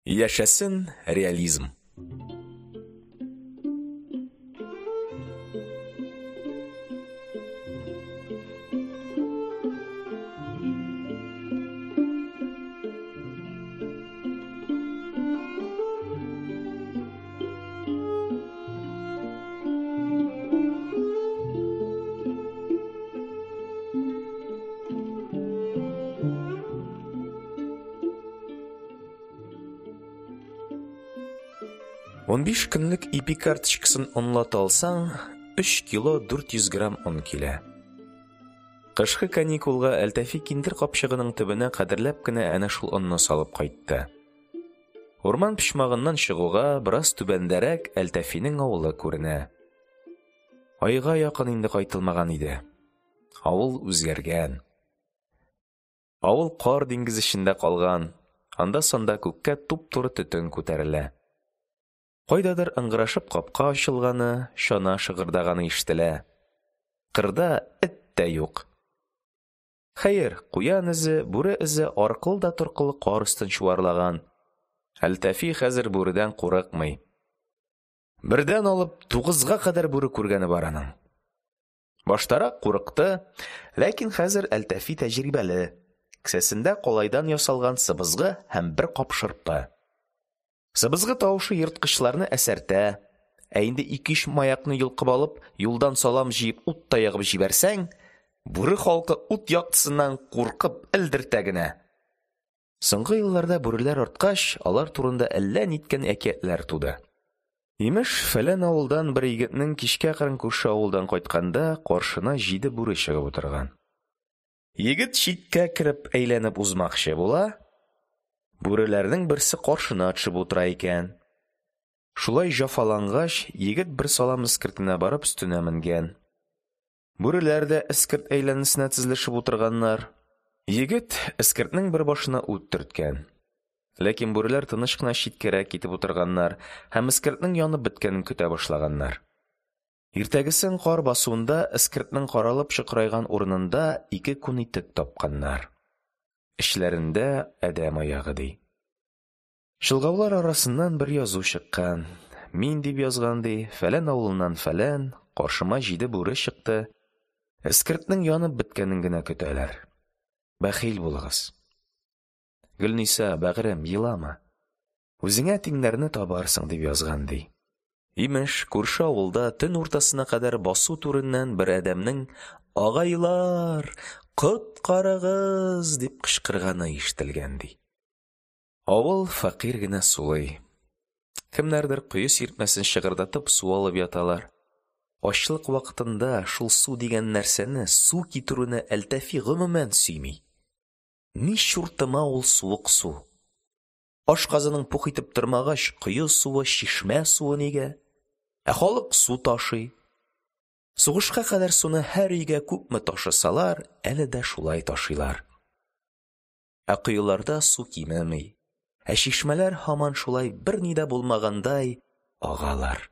Яшәсен реализм! 15 көнлек ипи карточкасын онлата алсаң, 3 кило 400 грамм он килә. Кышкы каникулга Әлтафи киндер капчыгының төбенә кадерләп кенә әнә шул онны салып кайтты. Урман почмагыннан чыгуга, бераз түбәндәрәк Әлтафиның авылы күренә. Айга якын инде кайтылмаган иде. Авыл үзгәргән. Авыл кар диңгезе эчендә калган, анда-санда күккә туп-туры төтен күтәрелә. Кайдадыр ыңгырашып капка ачылганы, чана шыгырдаганы ишетелә. Кырда эт тә юк. Хәер, куян эзе, бүре эзе аркылы да торкылы кар өстен чуарлаган. Әлтафи хәзер бүредән курыкмый. Бердән алып тугызга кадәр бүре күргәне бар аның. Баштарак курыкты, ләкин хәзер Әлтафи тәҗрибәле. Кесәсендә калайдан ясалган сыбызгы һәм бер кап шырпы. Сыбызгы тавышы ерткычларны әсәртә, ә инде ике-өч маякны йолкып алып, юлдан салам җыеп ут та ягып җибәрсәң, бүре халкы ут яктысыннан куркып элдертә генә. Соңгы елларда бүреләр арткач, алар турында әллә ниткән әкиятләр туды. Имеш, фәлән авылдан бер егетнең кичкә кырын күрше авылдан кайтканда каршына җиде бүре чыгып утырган. Егет читкә кереп әйләнеп узмакчы була, бүреләрнең берсе каршына төшеп утыра икән. Шулай җафалангач, егет бер салам эскертенә барып өстенә менгән. Бүреләр дә эскерт әйләнәсенә тезелешеп утырганнар. Егет эскертнең бер башына ут төрткән. Ләкин бүреләр тыныч кына читкәрәк китеп утырганнар һәм эскертнең янып беткәнен көтә башлаганнар. Иртәгесен кар басуында эскертнең каралып чокырайган урынында ике күн итек тапканнар. Эчләрендә адәм аягы, ди. Чолгаулар арасыннан бер язу чыккан. Мин дип язган, ди, фәлән авылыннан фәлән, каршыма җиде бүре чыкты. Эскертнең янып беткәнен генә көтәләр. Бәхил булыгыз. Гөлниса, бәгырем, елама. Үзеңә тиңнәрне табарсың, дип язган, ди. Имеш, күрше авылда төн уртасына кадәр басу түреннән бер адәмнең «Агайлар, коткарыгыз!» дип кычкырганы ишетелгән, ди. Авыл фәкыйрь генә сулый. Кемнәрдер кое сиртмәсен шыгырдатып су алып яталар. Ачлык вакытында шул су дигән нәрсәне, су китерүне Әлтафи гомумән сөйми. Ни чуртыма ул суык су? Ашказаның пух итеп тормагач, кое суы, чишмә суы нигә? Ә халык су ташый. Сугышка кадәр суны һәр өйгә күпме ташысалар, әле дә шулай ташыйлар. Ә коеларда су кимеми, ә чишмәләр һаман шулай берни дә булмагандай агалар.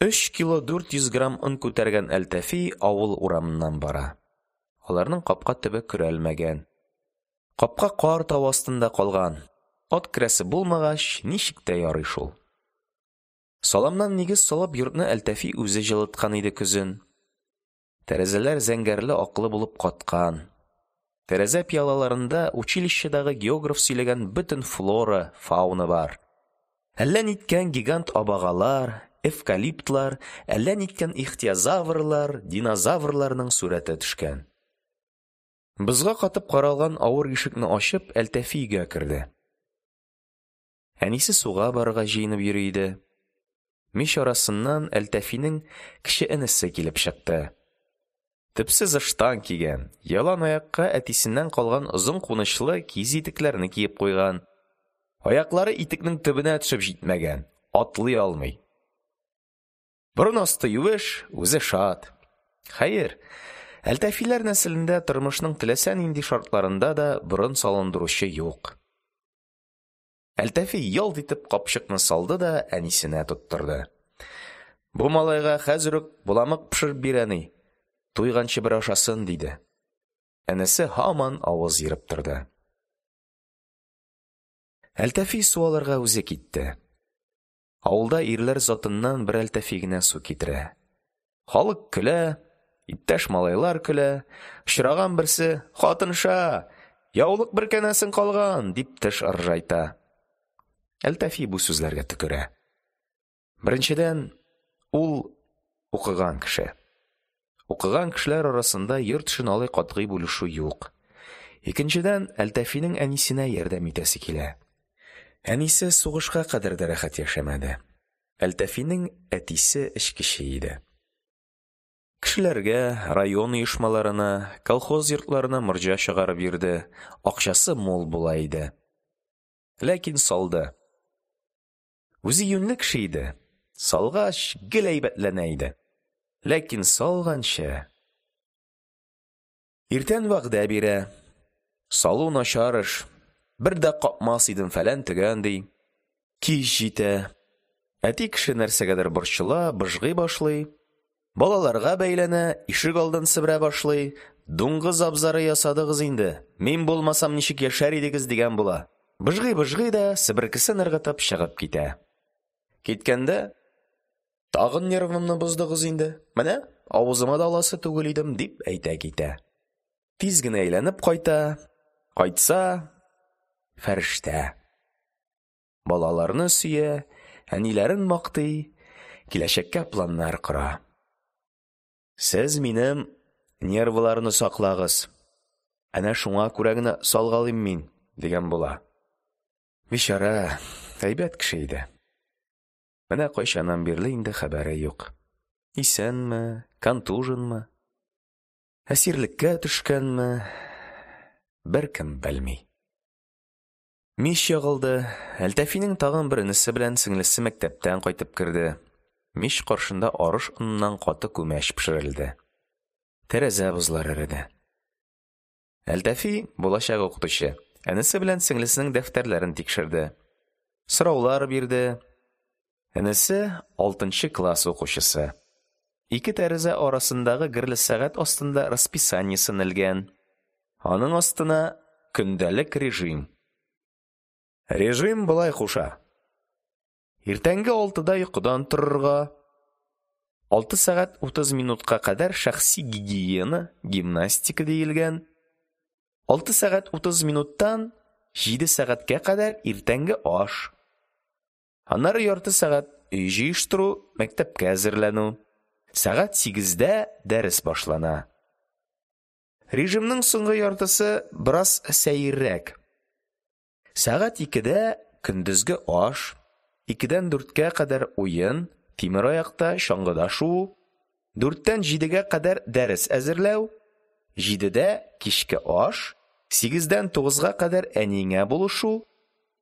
3 кило 400 грамм он күтәргән Әлтафи авыл урамыннан бара. Аларның капка төбе көрәлмәгән. Капка кар тавы астында калган. Ат керәсе булмагач, ничек тә ярый шул. Саламнан нигез салып йортны Әлтафи үзе җылыткан иде көзен. Тәрәзәләр зәңгәрле-аклы булып каткан. Тәрәзә пыялаларында училищедагы географ сөйләгән бөтен флора, фауна бар. Әллә ниткән гигант абагалар, эвкалиптлар, әллә ниткән ихтиозаврлар, динозаврларның сурәте төшкән. Бозга катып каралган авыр ишекне ачып, Әлтафи өйгә керде. Әнисе суга барырга җыенып йөри иде. Мич арасыннан Әлтафиның кече энесе килеп чыкты. Төпсез ыштан кигән, ялан аякка әтисеннән калган озын кунычлы киез итекләрне киеп куйган. Аяклары итекнең төбенә төшеп җитмәгән, атлый алмый. Борын асты юеш, үзе шат. Хәер, Әлтафиләр нәселендә тормышның теләсә нинди шартларында да борын салындыручы юк. Әлтафи ялт итеп капчыкны салды да әнисенә тоттырды. Бу малайга хәзер үк боламык пешереп бир, әни. Туйганчы бер ашасын, диде. Энесе һаман авыз ерып торды. Әлтафи су алырга үзе китте. Авылда ирләр затыннан бер Әлтафи генә су китерә. Халык көлә, иптәш малайлар көлә, очраган берсе: «Хатынша, яулык бөркәнәсең калган», – дип теш ыржайта. Әлтафи бу сүзләргә төкерә. Беренчедән, ул – укыган кеше. Укыган кешеләр арасында йорт эшен алай катгый бүлешү юк. Икенчедән, Әлтафиның әнисенә ярдәм итәсе килә. Әнисе сугышка кадәр дә рәхәт яшәмәде. Әлтафиның әтисе эчкече иде. Кешеләргә, район оешмаларына, колхоз йортларына морҗа чыгарып йөрде, акчасы мул була иде. Ләкин салды. Үзе юньле кеше иде. Салгач, гел әйбәтләнә иде. Ләкин салганчы… Иртән вәгъдә бирә. Салу начар эш. Бер дә капмас идем, фәлән-төгән, ди. Кич җитә. Әти кеше нәрсәгәдер борчыла, быжгый башлый. Балаларга бәйләнә, ишегалдын себерә башлый. Дуңгыз абзары ясадыгыз инде, мин булмасам ничек яшәр идегез, дигән була. Быжгый-быжгый да себеркесен ыргытып чыгып китә. Киткәндә: «Тагын нервымны боздыгыз инде, менә авызыма да аласы түгел идем», – дип әйтә китә. Тиз генә әйләнеп кайта. Кайтса – фәрештә. Балаларны сөя, әниләрен мактый, киләчәккә планнар кора. Сез минем нервыларны саклагыз. Әнә шуңа күрә генә салгалыйм мин, дигән була. Бичара, әйбәт кеше иде. Менә кайчаннан бирле инде хәбәре юк. Исәнме, контуженмы, әсирлеккә төшкәнме, беркем белми. Мич ягылды. Әлтафиның тагын бер энесе белән сеңлесе мәктәптән кайтып керде. Мич каршында арыш оныннан каты күмәч пешерелде. Тәрәзә бозлары эреде. Әлтафи, булачак укытучы, энесе белән сеңлесенең дәфтәрләрен тикшерде. Сораулар бирде. Энесе – алтынчы класс укучысы. Ике тәрәзә арасындагы герле сәгать астында расписаниесен элгән. Аның астына – көндәлек режим. Режим болай куша. Иртәнге 6да йокыдан торырга, 6 сәгать 30 минутка кадәр шәхси гигиена, гимнастика диелгән. 6 сәгать 30 минуттан 7 сәгатькә кадәр иртәнге аш. Аннары ярты сәгать өй җыештыру, мәктәпкә әзерләнү. Сәгать 8дә дәрес башлана. Режимның соңгы яртысы бераз сәеррәк. Сәгать 2дә көндезге аш, 2дән 4кә кадәр уен, тимераякта, чаңгыда шуу, 4тән 7гә кадәр дәрес әзерләү, 7дә кичке аш, 8дән 9га кадәр әниеңә булышу,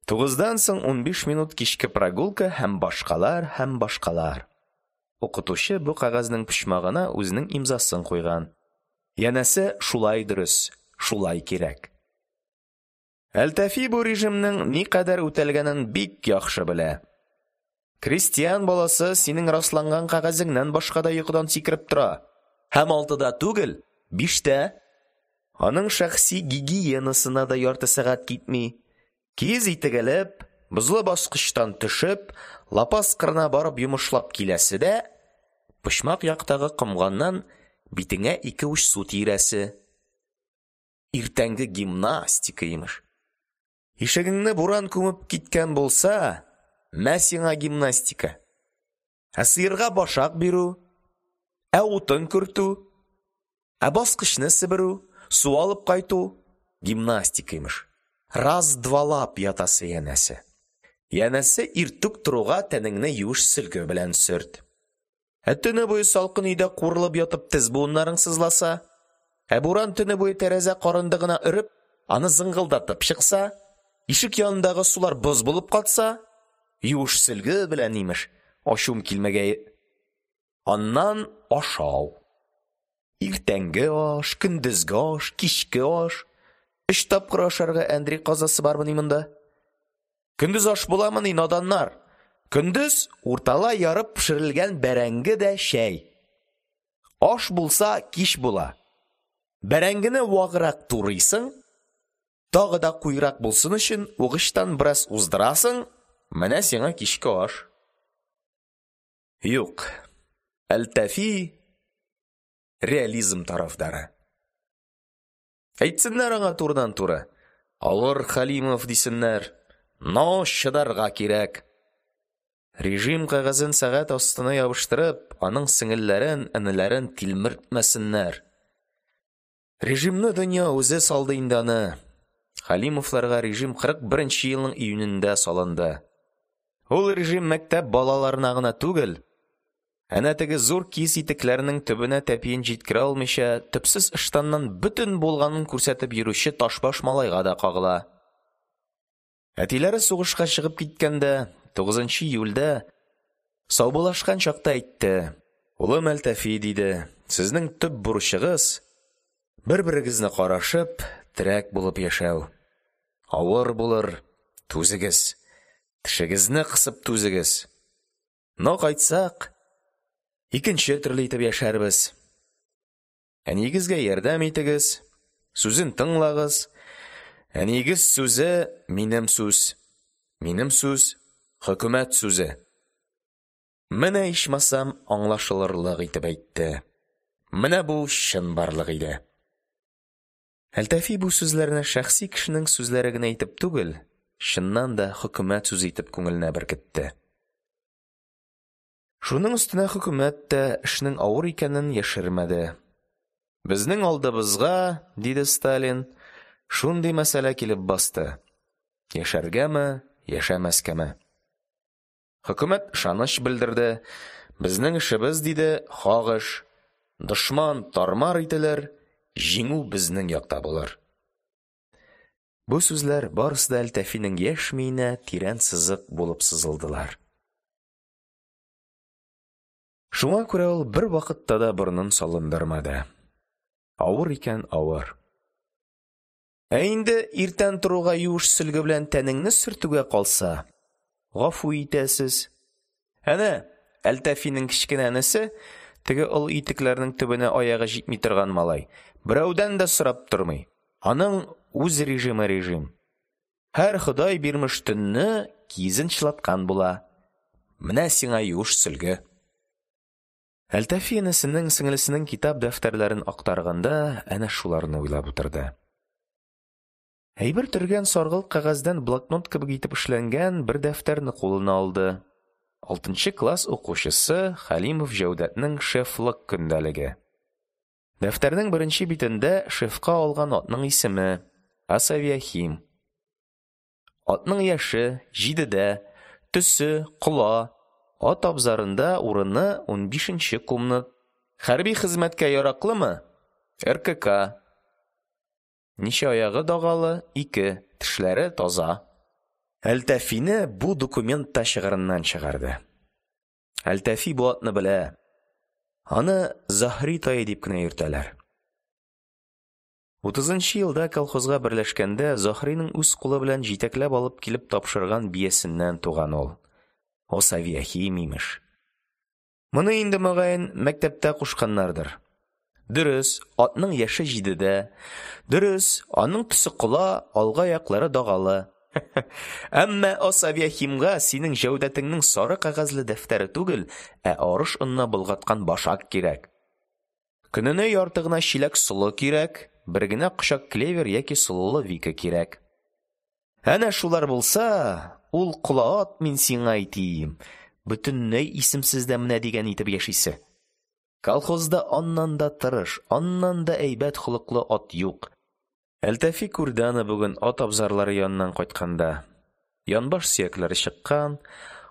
9дан соң 15 минут кичке прогулка һәм башкалар, һәм башкалар. Укытучы бу кәгазьнең почмагына үзенең имзасын куйган. Янәсе, шулай дөрес, шулай кирәк. Әлтафи бу режимның никадәр үтәлгәнен бик яхшы белә. Крестьян баласы синең расланган кәгазеңнән башка да йокыдан сикереп тора. Һәм 6да түгел, 5тә. Аның шәхси гигиенасына да ярты сәгать китми. Киез итек элеп, бозлы баскычтан төшеп, лапас кырына барып йомышлап киләсе дә, почмак яктагы комганнан битеңә ике уч су тиерәсе. Иртәнге гимнастика, имеш. Ишегеңне буран күмеп киткән булса, мә сиңа гимнастика. Ә сыерга башак бирү, ә утын кертү, ә баскычны себерү, су алып кайту – гимнастика, имеш. Раз-двалап ятасы янәсе. Янәсе иртүк торуга тәнеңне юеш сөлге белән сөрт. Ә төне буе салкын өйдә куырылып ятып тез буыннарың сызласа, ә буран төне буе тәрәзә карындыгына өреп, аны зыңгылдатып чыкса, ишек янындагы сулар боз булып катса, юеш сөлге белән, имеш, ачуым килмәгәе. Аннан ашау. Иртәнге аш, көндезге аш, кичке аш. 3 тапкыр ашарга Әндри казасы бармыни монда? Көндез аш буламыни, наданнар? Көндез урталай ярып пешерелгән бәрәңге дә чәй. Аш булса, кич була. Бәрәңгене ваграк турыйсың, Тагы да куерак булсын өчен угычтан бераз уздырасың, менә сиңа кичке аш. Юк, Әлтафи – реализм тарафдары. Әйтсеннәр аңа турыдан-туры: авыр, Хәлимов, дисеннәр, но чыдарга кирәк. Режим кәгазен сәгать астына ябыштырып, аның сеңелләрен, энеләрен тилмертмәсеннәр. Режимны дөнья үзе салды инде аны. Хәлимовларга режим 41 елның июнендә салынды. Ул режим мәктәп балаларына гына түгел, әнә теге зур киез итекләренең төбенә тәпиен җиткерә алмыйча, төпсез ыштаннан бөтен булганын күрсәтеп йөрүче ташбаш малайга да кагыла. Әтиләре сугышка чыгып киткәндә, 9 июльдә, саубуллашкан чакта әйтте: «Улым Әлтафи, – диде, – сезнең төп бурычыгыз – бер-берегезне карашып, терәк булып яшәү. Авыр булыр, түзегез, тешегезне кысып түзегез. Но кайтсак, икенче төрле итеп яшәрбез. Әниегезгә ярдәм итегез, сүзен тыңлагыз. Әниегез сүзе – минем сүз, минем сүз – хөкүмәт сүзе». Менә ичмасам аңлашылырлык итеп әйтте. Менә бу чынбарлык иде. Әлтафи бу сүзләрне шәхси кешенең сүзләре генә итеп түгел, чыннан да хөкүмәт сүзе итеп күңеленә беркетте. Шуның өстенә хөкүмәт тә эшнең авыр икәнен яшермәде. Безнең алдыбызга, диде Сталин, шундый мәсьәлә килеп басты: яшәргәме, яшәмәскәме? Хөкүмәт ышаныч белдерде: безнең эшебез, диде, хак эш, дошман тар-мар ителер, җиңү безнең якта булыр. Бу сүзләр барысы да Әлтафиның яшь миенә тирән сызык булып сызылдылар. Шуңа күрә ул бервакытта да борынын салындырмады. Авыр икән, авыр. Ә инде иртән торуга юеш сөлге белән тәнеңне сөртүгә калса, гафу итәсез. Әнә Әлтафиның кечкенә энесе, теге олы итекләрнең төбенә аягы җитми торган малай, берәүдән дә сорап тормый. Аның үз режимы режим. Һәр Ходай бирмеш төнне киезен чылаткан була. Менә сиңа юеш сөлге. Әлтафи энесенең, сеңлесенең китап-дәфтәрләрен актарганда әнә шуларны уйлап утырды. Әйбер төргән саргылт кәгазьдән блокнот кебек итеп эшләнгән бер дәфтәрне кулына алды. 6 класс укучысы Хәлимов Җәүдәтнең шефлык көндәлеге. Дәфтәрнең беренче битендә шефка алган атның исеме – Асавиахим. Атның яше – 7-дә, төсе – кола, ат абзарында урыны – 15нче кумныт. Хәрби хезмәткә яраклымы? РКК. Ничә аягы дагалы? 2, тешләре таза. Әлтафины бу документ та чыгырыннан чыгарды. Әлтафи бу атны белә. Аны Заһри тае дип кенә йөртәләр. 30 елда колхозга берләшкәндә Заһриның үз кулы белән җитәкләп алып килеп тапшырган биясеннән туган ул. Осоавиахим, имеш. Моны инде, мөгаен, мәктәптә кушканнардыр. Дөрес, атның яше 7-дә. Дөрес, аның төсе кола, алгы аяклары дагалы. Әмма Осоавиахимга синең Җәүдәтеңнең сары кәгазьле дәфтәре түгел, ә арыш онына болгаткан башак кирәк. Көненә ярты гына чиләк солы кирәк, бер генә кочак клевер яки солылы вика кирәк. Әнә шулар булса, ул кола ат, мин сиңа әйтим, бөтенләй исемсез дә менә дигән итеп яшисе. Колхозда аннан да тырыш, аннан да әйбәт холыклы ат юк. Әлтафи күрде аны бүген ат абзарлары яныннан кайтканда. Янбаш сөякләре чыккан,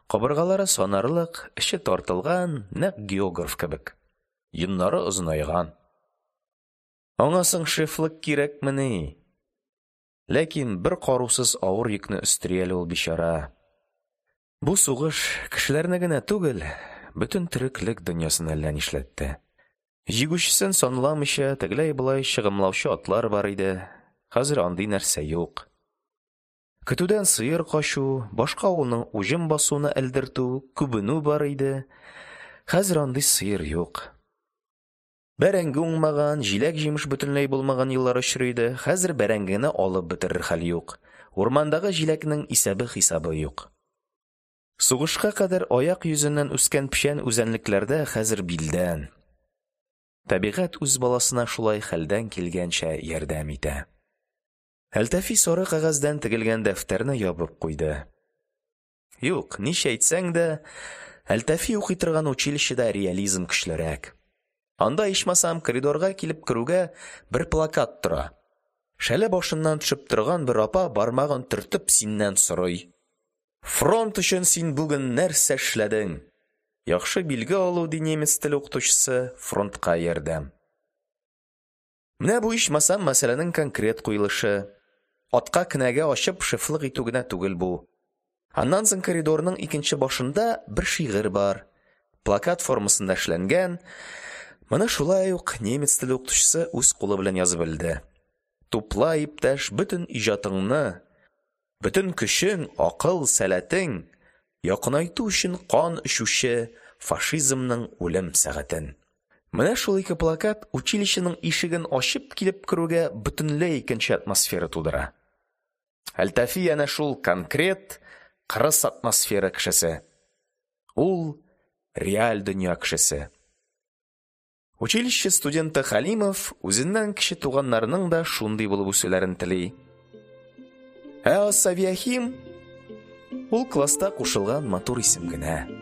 кабыргалары санарлык, эче тартылган, нәкъ географ кебек. Йоннары озынайган. Аңа соң шефлык кирәкмени? Ләкин бер карусыз авыр йөкне өстери әле ул бичара. Бу сугыш кешеләрне генә түгел, бөтен тереклек дөньясын әллә нишләтте. Җигүчесен санламыйча, тегеләй-болай чыгымлаучы атлар бар иде. Хәзер андый нәрсә юк. Көтүдән сыер качу, башка авылның уҗым басуына элдертү, күбенү бар иде. Хәзер андый сыер юк. Бәрәңге уңмаган, җиләк-җимеш бөтенләй булмаган еллар очрый иде, хәзер бәрәңгене алып бетерер хәл юк, урмандагы җиләкнең исәбе-хисабы юк. Сугышка кадәр аяк йөзеннән үскән печән үзәнлекләрдә хәзер билдән. Табигать үз баласына шулай хәлдән килгәнчә ярдәм итә. Әлтафи сары кәгазьдән тегелгән дәфтәрне ябып куйды. Юк, ничә әйтсәң дә, Әлтафи укый торган училищеда реализм көчлерәк. Анда, ичмасам, коридорга килеп керүгә бер плакат тора. Шәле башыннан төшеп торган бер апа бармагын төртеп синнән сорый: «Фронт өчен син бүген нәрсә эшләдең?» Яхшы билге алу, ди немец теле укытучысы, фронтка ярдәм. Менә бу, ичмасам, мәсьәләнең конкрет куелышы. Атка кенәгә ачып шефлык итү генә түгел бу. Аннан соң коридорның икенче башында бер шигырь бар. Плакат формасында эшләнгән. Моны шулай ук немец теле укытучысы үз кулы белән язып элде. Тупла, иптәш, бөтен иҗатыңны, бөтен көчең, акыл, сәләтең, якынайту өчен кан эчүче фашизмның үлем сәгатен. Менә шул ике плакат училищеның ишеген ачып килеп керүгә бөтенләй икенче атмосфера тудыра. Әлтафи әнә шул конкрет, кырыс атмосфера кешесе. Ул – реаль дөнья кешесе. Училище студенты Хәлимов үзеннән кече туганнарының да шундый булып үсүләрен тели. Ә Осоавиахим ул класста кушылган матур исем генә.